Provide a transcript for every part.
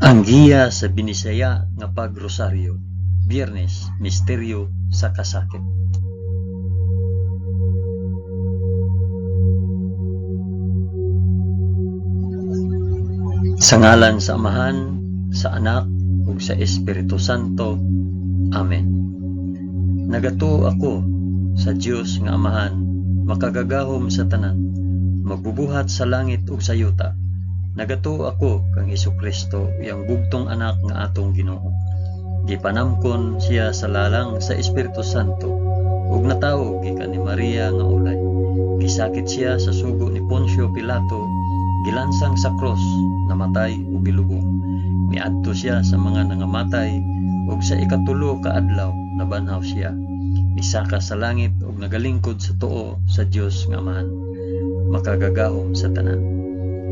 Ang giya sa Binisaya nga Pagrosaryo, Biyernes, Misteryo sa Kasakit. Sa ngalan sa Amahan, sa Anak, ug sa Espiritu Santo. Amen. Nagatuo ako sa Dios nga Amahan, makagagahom sa tanan, magbubuhat sa langit ug sa yuta. Nagatuo ako kang Hesukristo, iyang bugtong anak nga atong Ginoo. Gipanamkon siya sa lalang sa Espiritu Santo ug natawo gikan ni Maria nga ulay. Gisakit siya sa sugo ni Poncio Pilato, gilansang sa krus, namatay ug gilubong. Miadto siya sa mga nangamatay ug sa ikatulo ka adlaw nabanhaw siya. Misaka sa langit ug nagalingkod sa tuo sa Dios nga Amahan, makagagahom sa tanan.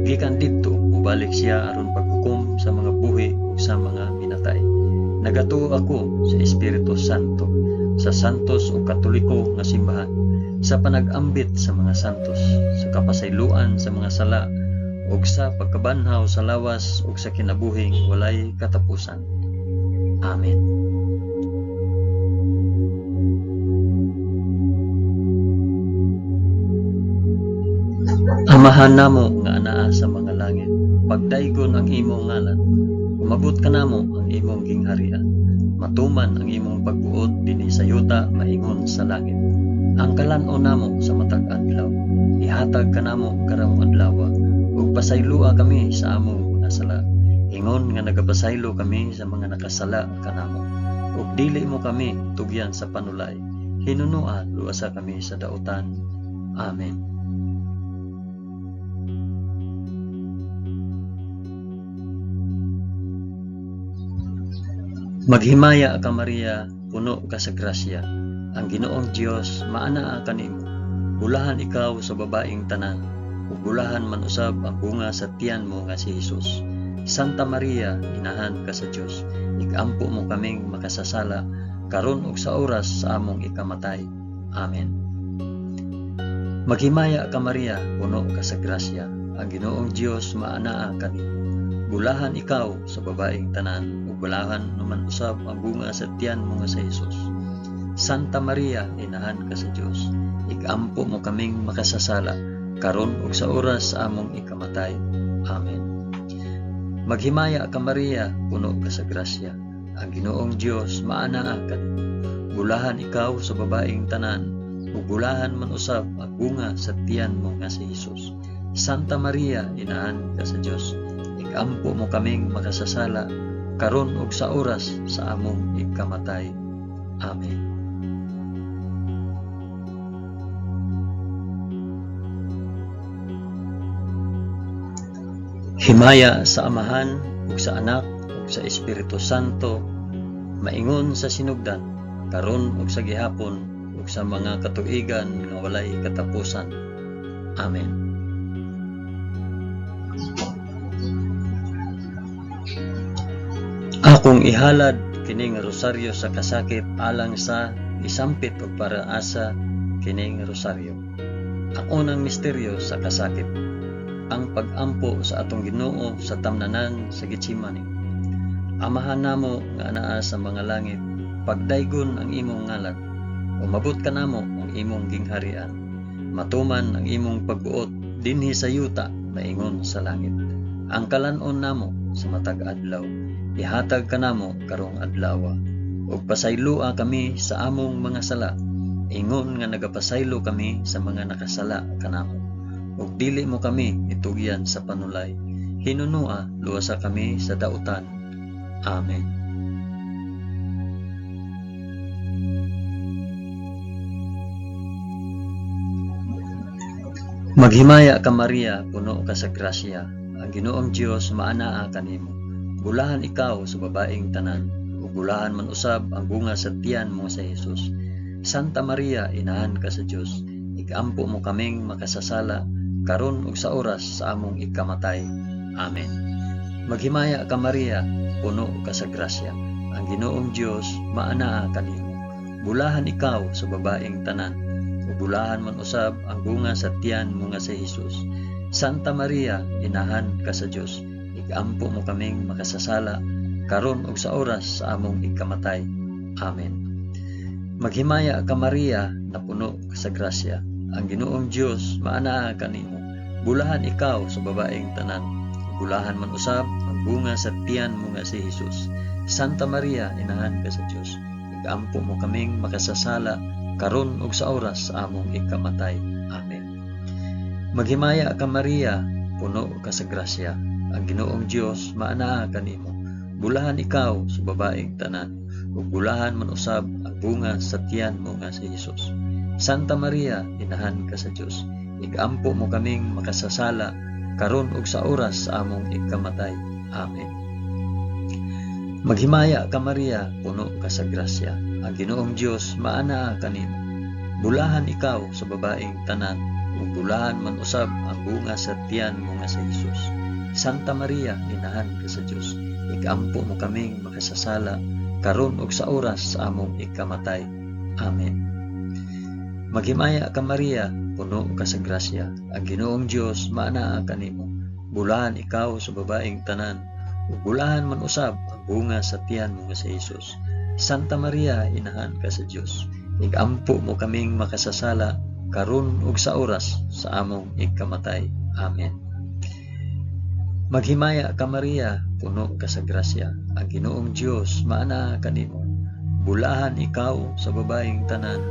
Gikan didto mobalik siya aron paghukom sa mga buhi ug sa mga minatay. Nagatuo ako sa Espiritu Santo, sa santos ug katoliko nga simbahan, sa panag-ambit sa mga santos, sa kapasayloan sa mga sala, ug sa pagkabanhaw sa lawas ug sa kinabuhing walay katapusan. Amen. Amahan namo nga anaa sa mga langit, pagdaygon ang imong ngalan, umabot kanamo ang imong gingharian, matuman ang imong pagbuot dinhi sa yuta maingon sa langit. Ang kalan-on namo sa matag adlaw, ihatag kanamo karong adlaw, ug pasayloa kami sa among mga sala, ingon nga nagapasaylo kami sa mga nakasala kanamo. Ug dili mo kami tugyan sa panulay, hinunua luwasa kami sa dautan. Amen. Maghimaya ka Maria, puno ka sa grasya. Ang Ginoong Dios maanaa kanimo. Bulahan ikaw sa babaeng tanan, ug bulahan man usab ang bunga sa tiyan mo nga si Hesus. Santa Maria, inahan ka sa Dios, igampo mo kaming makasasala karon ug sa oras sa among ikamatay. Amen. Maghimaya ka Maria, puno ka sa grasya. Ang Ginoong Dios maanaa kanimo. Bulahan ikaw sa babaeng tanan, ug bulahan naman usab ang bunga sa tiyan mo nga sa Hesus. Santa Maria, inahan ka sa Dios, igampo mo kaming makasasala, karon ug sa oras sa among ikamatay. Amen. Maghimaya ka Maria, puno ka sa grasya. Ang Ginoong Dios maanaa kanimo. Bulahan ikaw sa babaeng tanan, ug bulahan man usab ang bunga sa tiyan mo nga si Hesus. Santa Maria, inahan ka sa Dios, igampo mo kaming makasasala, karon ug sa oras sa among ikamatay. Amen. Himaya sa Amahan ug sa Anak ug sa Espiritu Santo, maingon sa sinugdan, karon ug sa gihapon ug sa mga katuigan nga walay katapusan. Amen. Akong ihalad kining rosaryo sa kasakit alang sa isampit og para asa kining rosaryo. Ang unang misteryo sa kasakit, ang pag-ampo sa atong Ginoo sa tamnanan sa Getsemani. Amahan namo nga anaa sa mga langit, pagdaygon ang imong ngalan, umabot kanamo ang imong gingharian, matuman ang imong pagbuot dinhi sa yuta maingon sa langit. Ang kalan-on namo sa matag adlaw, ihatag kanamo karong adlaw, ug pasayloa kami sa among mga sala, ingon nga nagapasaylo kami sa mga nakasala kanamo. Ug dili mo kami itugyan sa panulay, hinunua luwasa kami sa dautan. Amen. Maghimaya ka Maria, puno ka sa grasya. Ang Ginoong Dios maanaa kanimo. Bulahan ikaw sa babaeng tanan, ug bulahan man usab ang bunga sa tiyan mo sa Hesus. Santa Maria, inahan ka sa Dios, igampo mo kaming makasasala, karon ug sa oras sa among ikamatay. Amen. Maghimaya ka Maria, puno ka sa grasya. Ang Ginoong Dios maanaa kanimo. Bulahan ikaw sa babaeng tanan, ug bulahan man usab ang bunga sa tiyan mo nga si Hesus. Santa Maria, inahan ka sa Dios, Igampo mo kaming makasasala, karon ug sa oras sa among ikamatay. Amen. Maghimaya ka Maria, napuno ka sa grasya. Ang Ginoong Dios maanaa kanimo. Bulahan ikaw sa babaeng tanan. Bulahan man usab ang bunga sa tiyan mo nga si Hesus. Santa Maria, inahan ka sa Dios. Igampo mo kaming makasasala, karon ug sa oras sa among ikamatay. Amen. Maghimaya ka Maria, puno ka sa grasya. Ang Ginoong Dios maanaa kanimo. Bulahan ikaw sa babaeng tanan, ug bulahan man usab ang bunga sa tiyan mo nga si Hesus. Santa Maria, inahan ka sa Dios. Igampo mo kaming makasasala, karon ug sa oras sa among ikamatay. Amen. Maghimaya ka Maria, puno ka sa grasya. Ang Ginoong Dios maanaa kanimo. Bulahan ikaw sa babaeng tanan, ug bulahan man usab ang bunga sa tiyan mo nga si Hesus. Santa Maria, inahan ka sa Dios. Igampo mo kaming makasasala, karon ug sa oras sa among ikamatay. Amen. Maghimaya ka Maria, puno ka sa grasya. Ang Ginoong Dios maanaa kanimo. Bulahan ikaw sa babaeng tanan, ug bulahan man usab ang bunga sa tiyan mo nga si Hesus. Santa Maria, inahan ka sa Dios. Igampo mo kaming makasasala, karon ug sa oras sa among ikamatay. Amen. Maghimaya ka Maria, puno ka sa grasya. Ang Ginoong Dios maanaa kanimo. Bulahan ikaw sa babaeng tanan,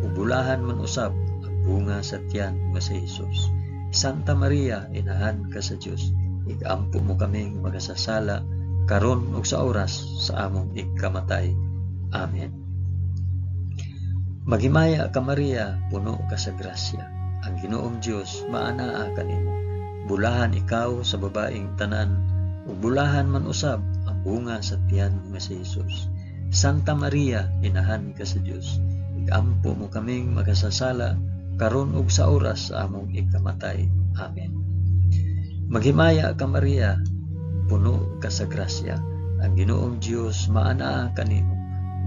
ug bulahan man usab ang bunga sa tiyan mo si Hesus. Santa Maria, inahan ka sa Dios. Igampo mo kaming makasasala, karon ug sa oras sa among ikamatay. Amen. Maghimaya ka Maria, puno ka sa grasya. Ang Ginoong Dios maanaa kanimo. Bulahan ikaw sa babaeng tanan, ug bulahan man usab ang bunga sa tiyan mo nga si Hesus. Santa Maria, inahan ka sa Dios. Igampo mo kaming makasasala, karon ug sa oras sa among ikamatay. Amen. Maghimaya ka Maria, puno ka sa grasya. Ang Ginoong Dios maanaa kanimo.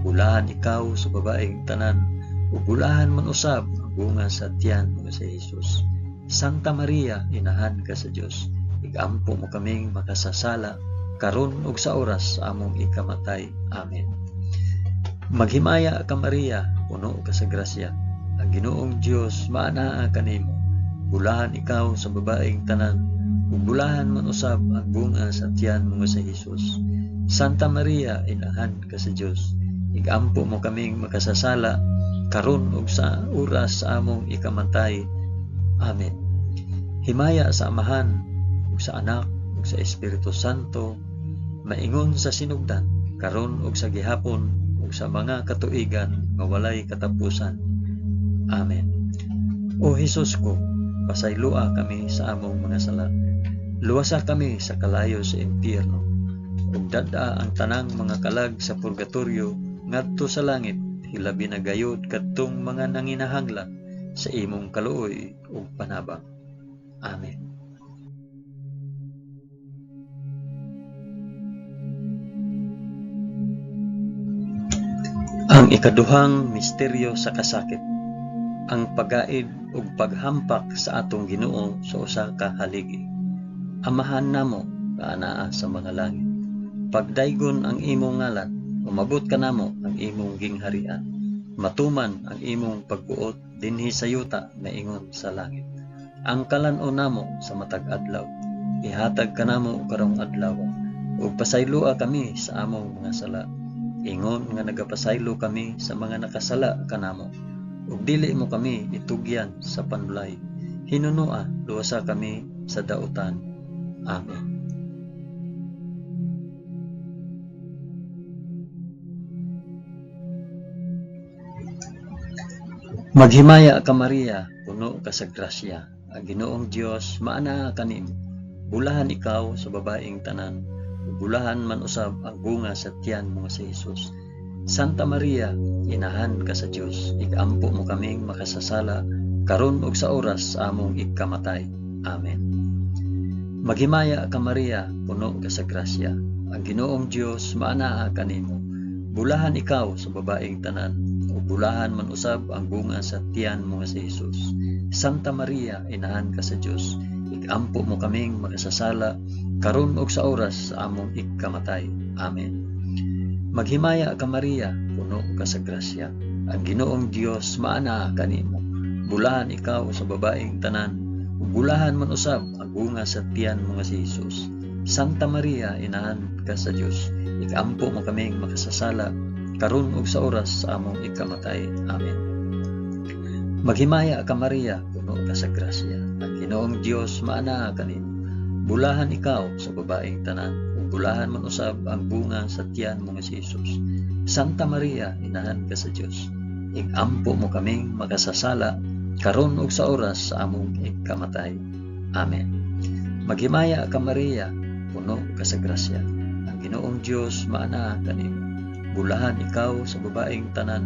Bulahan ikaw sa babaeng tanan, ug bulahan man usab ang bunga sa tiyan mo nga si Hesus. Santa Maria, inahan ka sa Dios. Igampo mo kaming makasasala, karon ug sa oras sa among ikamatay. Amen. Maghimaya ka Maria, puno ka sa grasya. Ang Ginoong Dios maanaa kanimo. Bulahan ikaw sa babaeng tanan, ug bulahan man usab ang bunga sa tiyan mo nga si Hesus. Santa Maria, inahan ka sa Dios. Igampo mo kaming makasasala, karon ug sa oras sa among ikamatay. Amen. Himaya sa Amahan, ug sa Anak, ug sa Espiritu Santo, maingon sa sinugdan, karon ug sa gihapon, ug sa mga katuigan nga walay katapusan. Amen. O Hesus ko, pasayloa kami sa among mga sala. Luwasa kami sa kalayo sa impyerno. Ug dad-a ang tanang mga kalag sa purgatorio ngadto sa langit, hilabi na gayod kadtong mga nanginahanglan sa imong kaluoy ug panabang. Amen. Ang ikaduhang misteryo sa kasakit, ang pagaid ug paghampak sa atong Ginoo sa usa ka haligi. Amahan namo nga anaa sa mga langit. Pagdaygon ang imong ngalan, umabot kanamo ang imong gingharian. Matuman ang imong pagbuot dinhi sa yuta maingon sa langit. Ang kalan-on namo sa matag adlaw, ihatag kanamo karong adlaw, ug pasayloa kami sa among mga sala, ingon nga nagapasaylo kami sa mga nakasala kanamo. Ug dili mo kami itugyan sa panulay, hinunoa luwasa kami sa dautan. Amen. Maghimaya ka Maria, puno ka sa grasya. Ang Ginoong Dios maanaa kanimo. Bulahan ikaw sa babaeng tanan, ug bulahan man usab ang bunga sa tiyan mo nga si Hesus. Santa Maria, inahan ka sa Dios, igampo mo kaming makasasala, karon ug sa oras sa among ikamatay. Amen. Maghimaya ka Maria, puno ka sa grasya. Ang Ginoong Dios maanaa kanimo. Bulahan ikaw sa babaeng tanan, ug bulahan man usab ang bunga sa tiyan mo nga si Hesus. Santa Maria, inahan ka sa Dios, igampo mo kaming makasasala, karon ug sa oras sa among ikamatay. Amen. Maghimaya ka Maria, puno ka sa grasya. Ang Ginoong Dios maanaa kanimo. Bulahan ikaw sa babaeng tanan, ug bulahan man usab ang bunga sa tiyan mo nga si Jesus. Santa Maria, inahan ka sa Dios, ikaampo mo kaming makasasala, karon ug sa oras sa among ikamatay. Amen. Maghimaya ka Maria, puno ka sa grasya. Ang Ginoong Dios maanaa kanimo. Bulahan ikaw sa babaeng tanan, ug bulahan man usab ang bunga sa tiyan mo nga si Jesus. Santa Maria, inahan ka sa Dios, ikampo mo kaming makasasala, karon ug sa oras sa among ikamatay. Amen. Maghimaya ka Maria, puno ka sa grasya. Ang Ginoong Dios maanaa kanimo. Bulahan ikaw sa babaeng tanan,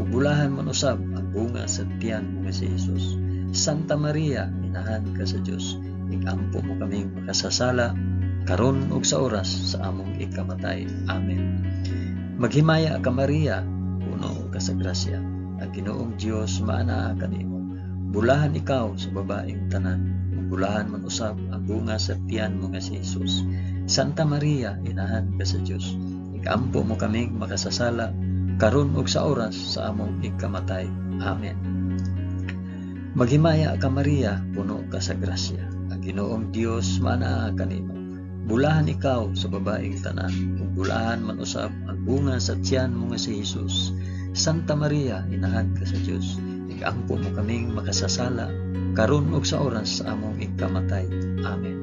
ug bulahan man usab ang bunga sa tiyan mo nga si Jesus. Santa Maria, inahan ka sa Dios, ikampo mo kaming makasasala, karon ug sa oras sa among ikamatay. Amen. Maghimaya ka Maria, puno ka sa grasya. Ang Ginoong Dios maanaa kanimo. Bulahan ikaw sa babaeng tanan, ug bulahan man usab ang bunga sa tiyan mo nga si Jesus. Santa Maria, inahan ka sa Dios, ikampo mo kaming makasasala, karon ug sa oras sa among ikamatay. Amen. Maghimaya ka Maria, puno ka sa grasya. Ang Ginoong Dios maanaa kanimo. Bulahan ikaw sa babaeng tanan, ug bulahan man usab ang bunga sa tiyan mo nga si Jesus. Santa Maria, inahan ka sa Dios, ikampo mo kaming makasasala, karon ug sa oras sa among ikamatay. Amen.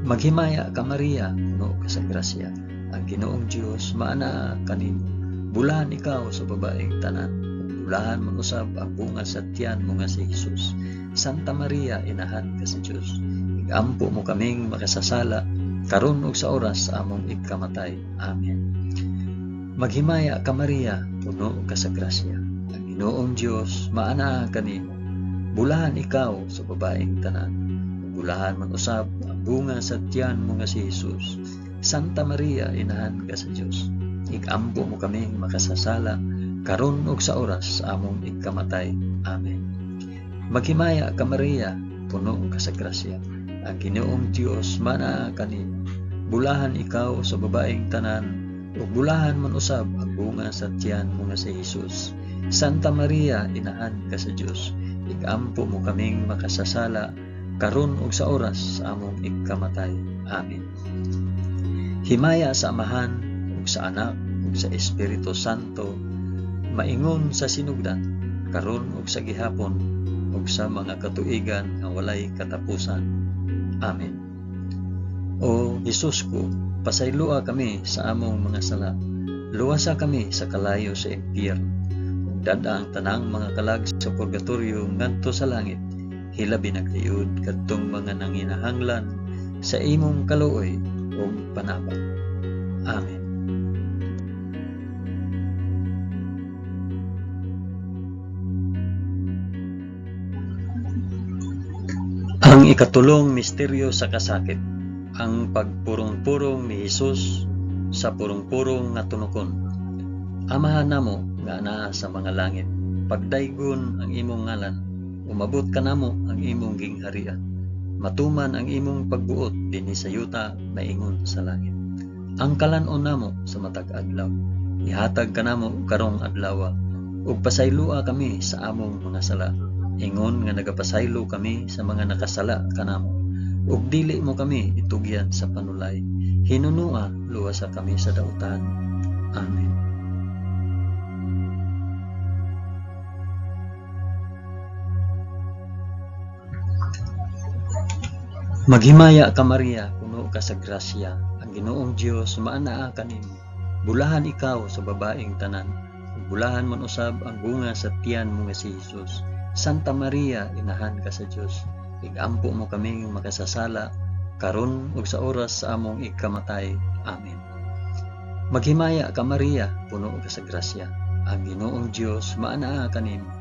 Maghimaya ka Maria, puno ka sa grasya. Ang Ginoong Dios maanaa kanimo. Bulahan ikaw sa babaeng tanan, ug bulahan man usab ang bunga sa tiyan mo nga si Jesus. Santa Maria, inahan ka sa Dios, ikampo mo kaming makasasala, karon ug sa oras sa among ikamatay. Amen. Maghimaya ka Maria, puno ka sa grasya. Ang Ginoong Dios maanaa kanimo. Bulahan ikaw sa babaeng tanan, ug bulahan man usab ang bunga sa tiyan mo nga si Jesus. Santa Maria, inahan ka sa Dios, ikampo mo kaming makasasala, karon ug sa oras sa among ikamatay. Amen. Maghimaya ka Maria, puno ka sa grasya. Ang Ginoong Dios maanaa kanimo. Bulahan ikaw sa babaeng tanan, ug bulahan man usab ang bunga sa tiyan mo nga si Jesus. Santa Maria, inahan ka sa Dios, ikampo mo kaming makasasala, karon ug sa oras sa among ikamatay. Amen. Himaya sa Amahan ug sa Anak ug sa Espiritu Santo, maingon sa sinugdan, karon ug sa gihapon, ug sa mga katuigan nga walay katapusan. Amen. O Jesus ko, pasayloa kami sa among mga sala. Luwasa kami sa kalayo sa impyerno. Ug dad-a ang tanang mga kalag sa purgatorio ngadto sa langit. Hilabi na gayud kadtong mga nanginahanglan sa imong kaluoy ug panabang. Amen. Ang ikatulong misteryo sa kasakit, ang pagpurong-purong ni Hesus sa purong-purong nga tunokon. Amahan namo nga anaa sa mga langit, pagdaygon ang imong ngalan, umabot kanamo ang imong gingharian. Matuman ang imong pagbuot dinhi sa yuta maingon sa langit. Ang kalan-on namo sa matag adlaw, ihatag kanamo karong adlawa, ug pasayloa kami sa among mga sala, ingon nga nagapasaylo kami sa mga nakasala kanamo. Ug dili mo kami itugyan sa panulay, hinunua luwasa kami sa dautan. Amen. Maghimaya ka Maria, puno ka sa grasya, ang Ginoong Dios maanaa kanimo. Bulahan ikaw sa babaeng tanan, ug bulahan man usab ang bunga sa tiyan mo nga si Jesus. Santa Maria, inahan ka sa Dios, igampo mo kaming makasasala, karon ug sa oras sa among ikamatay. Amen. Maghimaya ka Maria, puno ka sa grasya, ang Ginoong Dios maanaa kanimo.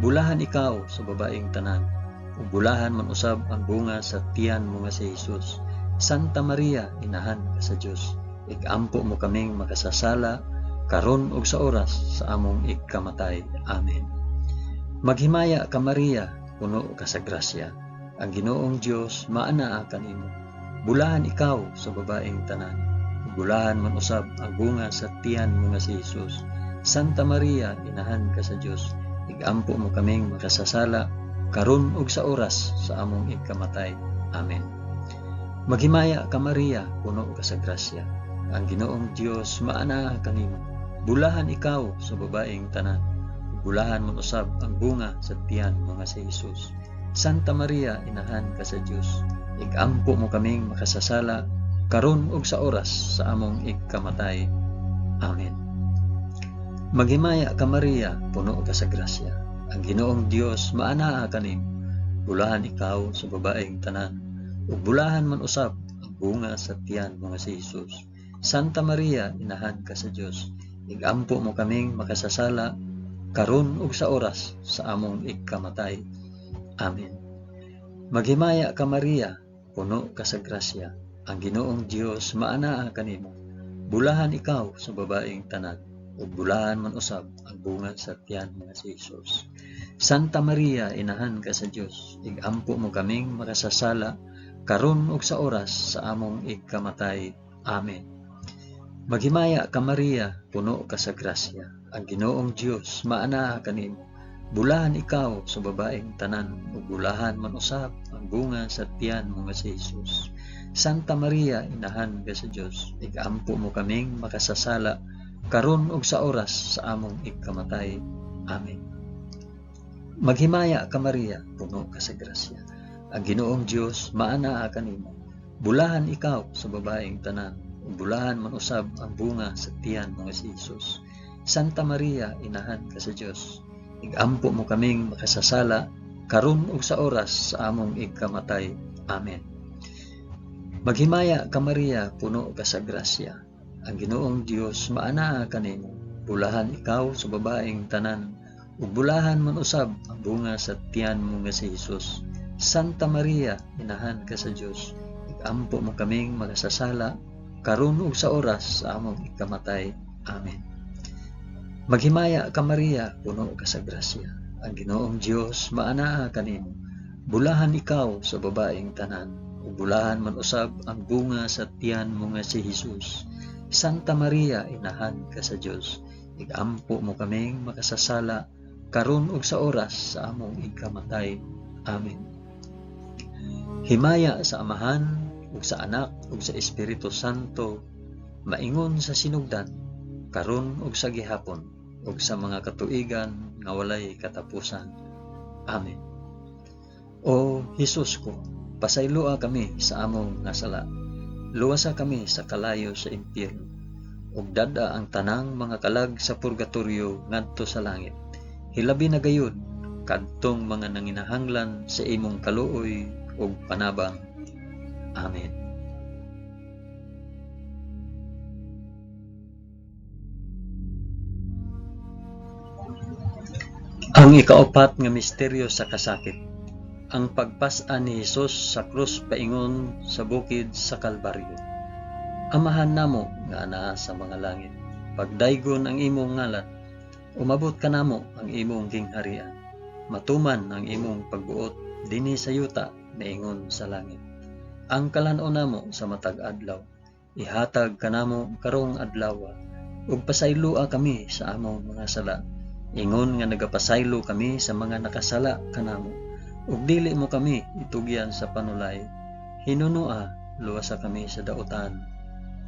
Bulahan ikaw sa babaeng tanan, ug bulahan man usab ang bunga sa tiyan mo nga si Jesus. Santa Maria, inahan ka sa Dios, igampo mo kaming makasasala, karon ug sa oras sa among ikamatay. Amen. Maghimaya ka Maria, puno ka sa grasya, ang Ginoong Dios maanaa kanimo. Bulahan ikaw sa babaeng tanan, ug bulahan man usab ang bunga sa tiyan mo nga si Hesus. Santa Maria, inahan ka sa Dios, igampo mo kaming makasasala, karon ug sa oras sa among ikamatay. Amen. Maghimaya ka Maria, puno ka sa grasya. Ang Ginoong Dios maanaa kanimo. Bulahan ikaw sa babaeng tanan, ug bulahan man usab ang bunga sa tiyan mo nga si Hesus. Santa Maria, inahan ka sa Dios, igampo mo kaming makasasala, karon ug sa oras sa among ikamatay. Amen. Maghimaya ka Maria, puno ka sa grasya. Ang Ginoong Dios maanaa kanimo. Bulahan ikaw sa babaeng tanan, ug bulahan man usab ang bunga sa tiyan mo nga si Hesus. Santa Maria, inahan ka sa Dios, igampo mo kaming makasasala, karon ug sa oras sa among ikamatay. Amen. Maghimaya ka Maria, puno ka sa grasya. Ang Ginoong Dios maanaa kanimo. Bulahan ikaw sa babaeng tanan, ug bulahan man usab ang bunga sa tiyan mo nga si Hesus. Santa Maria, inahan ka sa Dios, igampo mo kaming makasasala, karon ug sa oras sa among ikamatay. Amen. Maghimaya ka Maria, puno ka sa grasya. Ang Ginoong Dios maanaa kanimo. Bulahan ikaw sa babaeng tanan, ug bulahan man usab ang bunga sa tiyan mo nga si Hesus. Santa Maria, inahan ka sa Dios, igampo mo kaming makasasala, karon ug sa oras sa among ikamatay. Amen. Maghimaya ka Maria, puno ka sa grasya. Ang Ginoong Dios maanaa kanimo. Bulahan ikaw sa babaeng tanan, ug bulahan man usab ang bunga sa tiyan mo nga si Hesus. Santa Maria, inahan ka sa Dios, igampo mo kaming makasasala, karon ug sa oras sa among ikamatay. Amen. Maghimaya ka Maria, puno ka sa grasya. Ang Ginoong Dios maanaa kanimo. Bulahan ikaw sa babaeng tanan, ug bulahan man usab ang bunga sa tiyan mo nga si Hesus. Santa Maria, inahan ka sa Dios, igampo mo kaming makasasala, karon ug sa oras sa among ikamatay. Amen. Maghimaya ka Maria, puno ka sa grasya. Ang Ginoong Dios maanaa kanimo. Bulahan ikaw sa babaeng tanan, ug bulahan man usab ang bunga sa tiyan mo nga si Hesus. Santa Maria, inahan ka sa Dios, igampo mo kaming makasasala, karon ug sa oras sa among ikamatay. Amen. Himaya sa Amahan ug sa Anak ug sa Espiritu Santo, maingon sa sinugdan, karon ug sa gihapon, ug sa mga katuigan nga walay katapusan. Amen. O Hesus ko, pasayloa kami sa among nga sala. Luwasa kami sa kalayo sa impyerno, ug dad-a ang tanang mga kalag sa purgatorio ngadto sa langit. Hilabi na gayud kadtong mga nanginahanglan sa imong kaluoy ug panabang. Amen. Ang ikaapat nga misteryo sa kasakit, ang pagpas-an ni Hesus sa krus paingon sa bukid sa Kalbaryo. Amahan namo nga anaa sa mga langit, pagdaygon ang imong ngalan, umabot kanamo ang imong gingharian, matuman ang imong pagbuot dinhi sa yuta niingon sa langit. Ang kalan-on namo sa matag adlaw, ihatag kanamo karong adlaw, ug pasayloa kami sa among mga sala, ingon nga nagapasaylo kami sa mga nakasala kanamo, ug dili mo kami itugyan sa panulay, hinunoa luwasa kami sa dautan.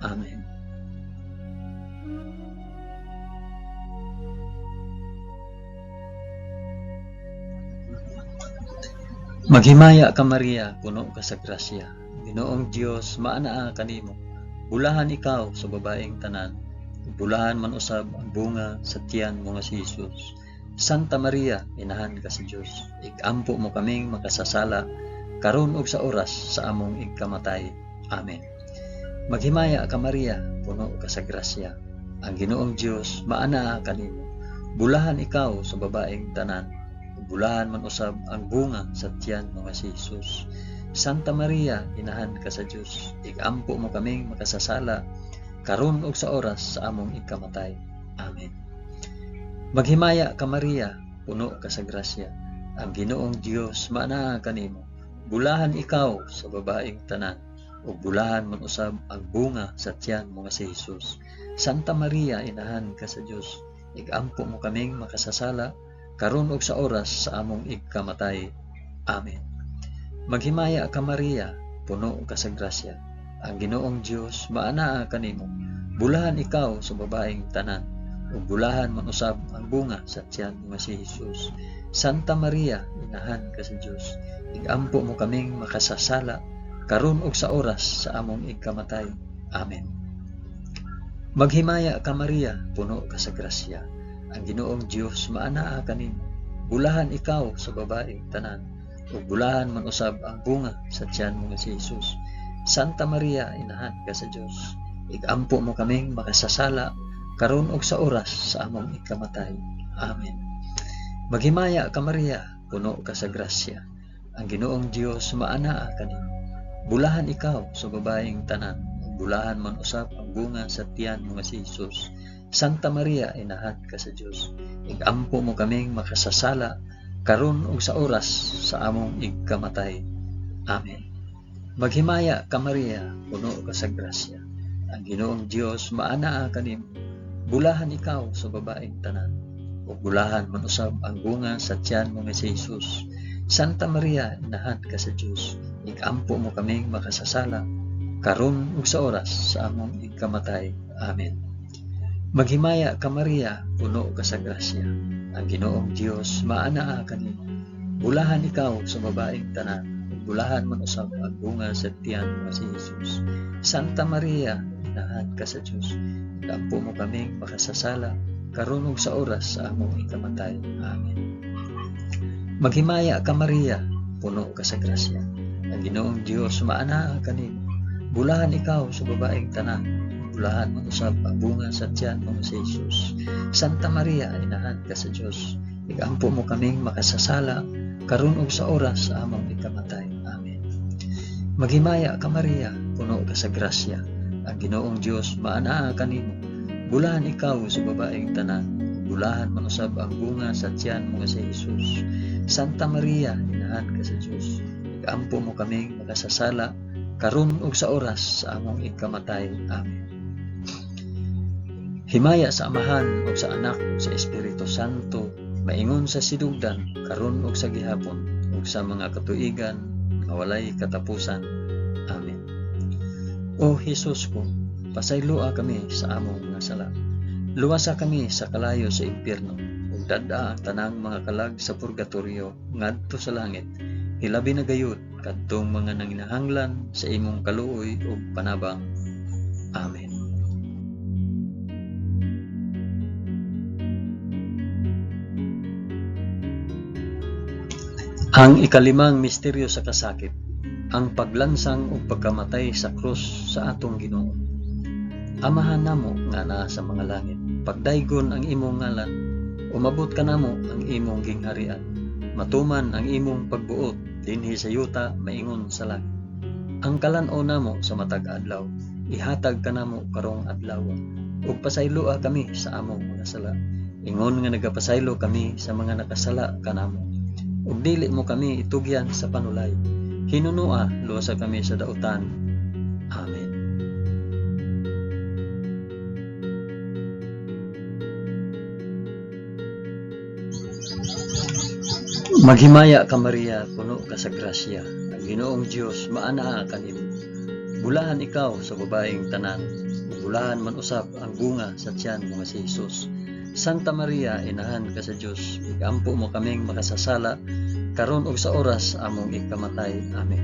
Amen. Maghimaya ka Maria, puno ka sa grasya. Ginoong Dios maanaa kanimo. Bulahan ikaw sa babaeng tanan, bulahan man usab ang bunga sa tiyan mo nga si Hesus. Santa Maria, inahan ka sa Dios, igampo mo kaming makasasala, karon ug sa oras sa among igkamatay. Amen. Maghimaya ka Maria, puno ka sa grasya. Ang Ginoong Dios maanaa kanimo. Bulahan ikaw sa babaeng tanan, bulahan man usab ang bunga sa tiyan mo nga si Hesus. Santa Maria, inahan ka sa Dios, igampo mo kaming makasasala, karon ug sa oras sa among ikamatay. Amen. Maghimaya ka Maria, puno ka sa grasya. Ang Ginoong Dios maanaa kanimo. Bulahan ikaw sa babaeng tanan, ug bulahan man usab ang bunga sa tiyan mo nga si Jesus. Santa Maria, inahan ka sa Dios, igampo mo kaming makasasala karon ug sa oras sa among igkamatay. Amen. Maghimaya ka Maria, puno ka sa grasya. Ang Ginoong Dios maanaa kanimo. Bulahan ikaw sa babaeng tanan, ug bulahan man usab ang bunga sa tiyan mo nga si Jesus. Santa Maria, inahan ka sa Dios, igampo mo kaming makasasala karon ug sa oras sa among igkamatay. Amen. Maghimaya ka Maria, puno ka sa grasya. Ang Ginoong Dios maanaa kanimo. Bulahan ikaw sa babaeng tanan, ug bulahan man usab ang bunga sa tiyan mo nga si Jesus. Santa Maria, inahan ka sa Dios, igampo mo kaming makasasala karon ug sa oras sa among ikamatay. Amen. Maghimaya ka Maria, puno ka sa grasya. Ang Ginoong Dios maanaa kanimo. Bulahan ikaw sa babaeng tanan, ug bulahan man usab ang bunga sa tiyan mo nga si Jesus. Santa Maria, inahan ka sa Dios, igampo mo kaming makasasala karon ug sa oras sa among igkamatay. Amen. Maghimaya ka Maria, puno ka sa grasya. Ang Ginoong Dios maanaa kanimo. Bulahan ikaw sa babaeng tanan, ug bulahan man usab ang bunga sa tiyan mo nga si Jesus. Santa Maria, inahan ka sa Dios, igampo mo kaming makasasala karon ug sa oras sa among igkamatay. Amen. Maghimaya ka Maria, puno ka sa grasya. Ang Ginoong Dios maanaa kanimo. Bulahan ikaw sa babaeng tanan, ug bulahan man usab ang bunga sa tiyan mo nga si Jesus. Santa Maria, inahan ka sa Dios, igampo mo kaming makasasala karon ug sa oras sa among ikamatay. Amen. Maghimaya ka Maria, puno ka sa grasya. Ang Ginoong Dios maanaa kanimo. Bulahan ikaw sa babaeng tanan, ug bulahan man usab ang bunga sa tiyan mo nga si Jesus. Santa Maria, inahan ka sa Dios, igampo mo kaming makasasala karon ug sa oras sa among ikamatay. Amen. Maghimaya ka Maria, puno ka sa grasya. Ang Ginoong Dios maanaa kanimo. Bulahan ikaw sa babaeng tanan, ug bulahan man usab ang bunga sa tiyan mo nga si Jesus. Santa Maria, inahan ka sa Dios, igampo mo kaming makasasala karon ug sa oras sa among ikamatay. Amen. Himaya sa Amahan ug sa Anak ug sa Espiritu Santo, maingon sa sinugdan, karon ug sa gihapon, ug sa mga katuigan nga walay katapusan. Amen. O Hesus ko, pasayloa kami sa among mga sala. Luwasa kami sa kalayo sa impyerno, ug dad-a ang tanang mga kalag sa purgatorio ngadto sa langit. Hilabi na gayud kadtong mga nanginahanglan sa imong kaluoy ug panabang. Amen. Ang ikalimang misteryo sa kasakit, ang paglansang ug pagkamatay sa krus sa atong Ginoo. Amahan namo nga naa sa mga langit, pagdaygon ang imong ngalan, umabot kanamo ang imong gingharian, matuman ang imong pagbuot dinhi sa yuta maingon sa langit. Ang kalan-on namo sa matag adlaw, ihatag kanamo karong adlaw, ug pasayloa kami sa among mga sala, ingon nga nagapasaylo kami sa mga nakasala kanamo. Ug dili mo kami itugyan sa panulay, hinunoa luwasa kami sa dautan. Amen. Maghimaya ka Maria, puno ka sa grasya. Ang Ginoong Dios maanaa kanimo. Bulahan ikaw sa babaeng tanan, ug bulahan man usab ang bunga sa tiyan mo nga si Jesus. Santa Maria, inahan ka sa Dios, igampo mo kaming makasasala karon ug sa oras among ikamatay. Amen.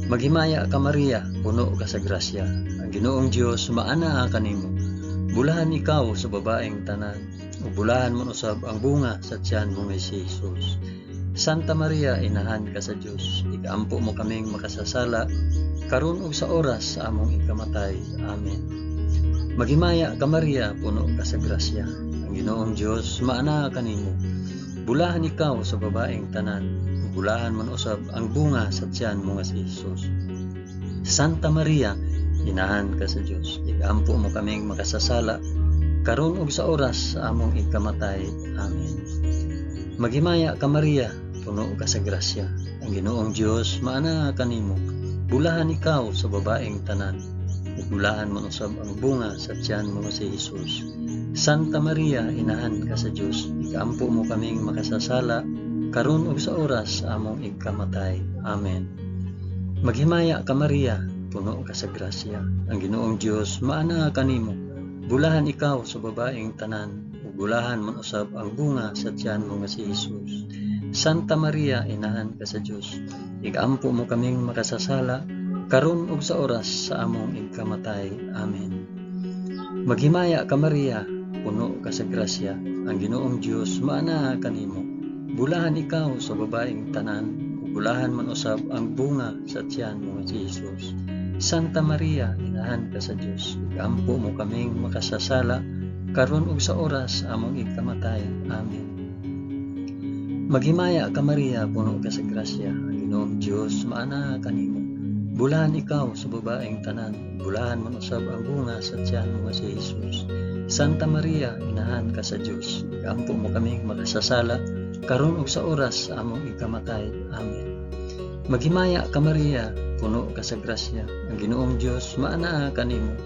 Maghimaya ka Maria, puno ka sa grasya. Ang Ginoong Dios maanaa kanimo. Bulahan ikaw sa babaeng tanan, ug bulahan man usab ang bunga sa tiyan mo nga si Jesus. Santa Maria, inahan ka sa Dios, igampo mo kaming makasasala karon ug sa oras sa among ikamatay. Amen. Maghimaya ka Maria, puno ka sa grasya. Ang Ginoong Dios maanaa kanimo. Bulahan ikaw sa babaeng tanan, ug bulahan man usab ang bunga sa tiyan mo nga si Jesus. Santa Maria, inahan ka sa Dios, igampo mo kaming makasasala karon ug sa oras sa among ikamatay. Amen. Maghimaya ka Maria, puno ka sa grasya. Ang Ginoong Dios maanaa kanimo. Bulahan ikaw sa babaeng tanan, ug bulahan man usab ang bunga sa tiyan mo nga si Hesus. Santa Maria, inahan ka sa Dios, ikaampo mo kaming makasasala, karon ug sa oras sa among igkamatay. Amen. Maghimaya ka Maria, puno ka sa grasya. Ang Ginoong Dios maanaa kanimo. Bulahan ikaw sa babaeng tanan, ug bulahan man usab ang bunga sa tiyan mo nga si Hesus. Santa Maria, inahan ka sa Dios, igampo mo kaming makasasala, karon ug sa oras sa among igkamatay. Amen. Maghimaya ka Maria, puno ka sa grasya. Ang Ginoong Dios maanaa kanimo. Bulahan ikaw sa babaeng tanan, ug bulahan man usab ang bunga sa tiyan mo nga si Hesus. Santa Maria, inahan ka sa Dios, igampo mo kaming makasasala, karon ug sa oras sa among igkamatay. Amen. Maghimaya ka Maria, puno ka sa grasya. Ang Ginoong Dios maanaa kanimo. Bulahan ikaw sa babaeng tanan, bulahan man usab ang bunga sa tiyan mo nga si Hesus. Santa Maria, inahan ka sa Dios, igampo mo kaming makasasala, karon ug sa oras sa among igkamatay. Amen. Maghimaya ka Maria, puno ka sa grasya. Ang Ginoong Dios maanaa kanimo.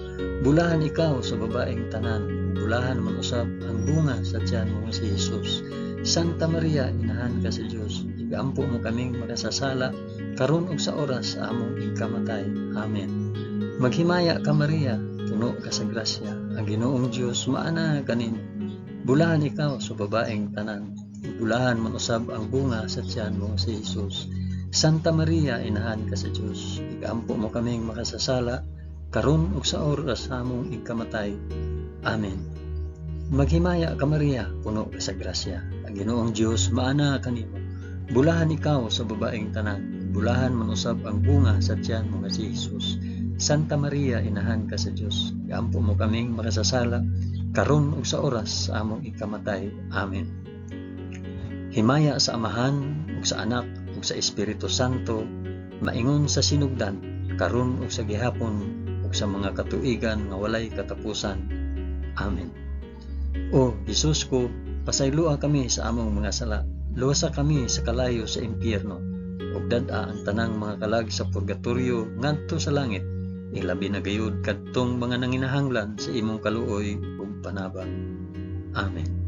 Bulahan ikaw sa babaeng tanan, bulahan man usab ang bunga sa tiyan mo nga si Hesus. Santa Maria, inahan ka sa Dios, igampo mo kaming makasasala, karon ug sa oras sa among igkamatay. Amen. Maghimaya ka Maria, puno ka sa grasya. Ang Ginoong Dios maanaa kanimo. Bulahan ikaw sa babaeng tanan, bulahan man usab ang bunga sa tiyan mo si Hesus. Santa Maria, inahan ka sa Dios, igampo mo kaming makasasala, karon ug sa oras sa among igkamatay. Amen. Maghimaya ka Maria, puno ka sa grasya. Ang Ginoong Dios maanaa kanimo. Bulahan ikaw sa babaeng tanan, bulahan man usab ang bunga sa tiyan mo nga si Hesus. Santa Maria, inahan ka sa Dios, igampo mo kaming makasasala, karon ug sa oras sa among ikamatay. Amen. Himaya sa Amahan ug sa Anak ug sa Espiritu Santo, maingon sa sinugdan, karon ug sa gihapon ug sa mga katuigan nga walay katapusan. Amen. O Hesus ko, pasayloa kami sa among mga sala, luwasa kami sa kalayo sa impyerno, ug dad-a ang tanang mga kalag sa purgatorio ngadto sa langit, ilabi na gayud kadtong mga nanginahanglan sa imong kaluoy ug panabang. Amen.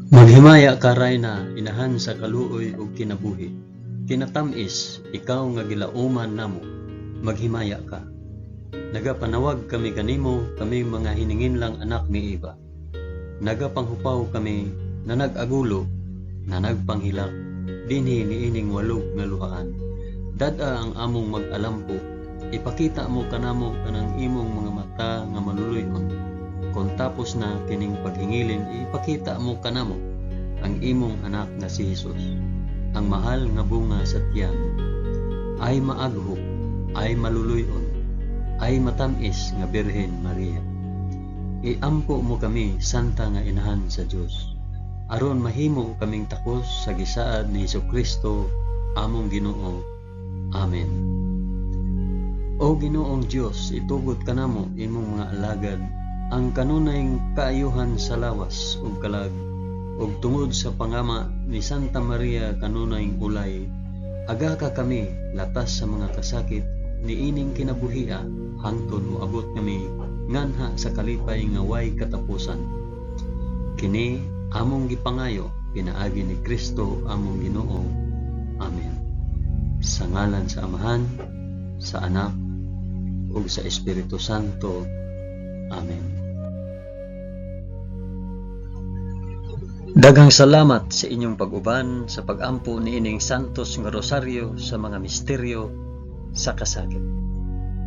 Maghimaya ka Rayna, inahan sa kaluoy ug kinabuhi. Kinatamis, ikaw nga gilauman namo, maghimaya ka. Nagapanawag kami kanimo, kami mga hininginlang anak ni Eva. Nagapanghupaw kami na nag-agulo, na nagpanghilak, dinhi niining walog nga luhaan. Dad-a ang among mag-alampo, ipakita mo kanamo kanang imong mga mata nga maluluy-on. Kon tapos na kining paghingilin, ipakita mo kanamo ang imong anak nga si Hesus, ang mahal nga bunga sa tiyan. Ay maagho, ay maluluy-on, ay matamis nga Birhen Maria. Iampo mo kami, Santa nga Inahan sa Dios, aron mahimo kaming takos sa gisaad ni Hesukristo among Ginoo. Amen. O Ginoong Dios, itugot kanamo imong mga alagad ang kanunay kaayuhan sa lawas ug kalag, ug tungod sa pangama ni Santa Maria kanunay ulay, agaka kami latas sa mga kasakit niining kinabuhia hangtod moabot kami nganha sa kalipay nga way katapusan. Kini among gipangayo pinaagi ni Kristo among Ginoo. Amen. Sa ngalan sa Amahan, sa Anak, ug sa Espiritu Santo. Amen. Daghang salamat sa inyong pag-uban sa pag-ampo niining Santos nga Rosaryo sa mga misteryo sa kasakit.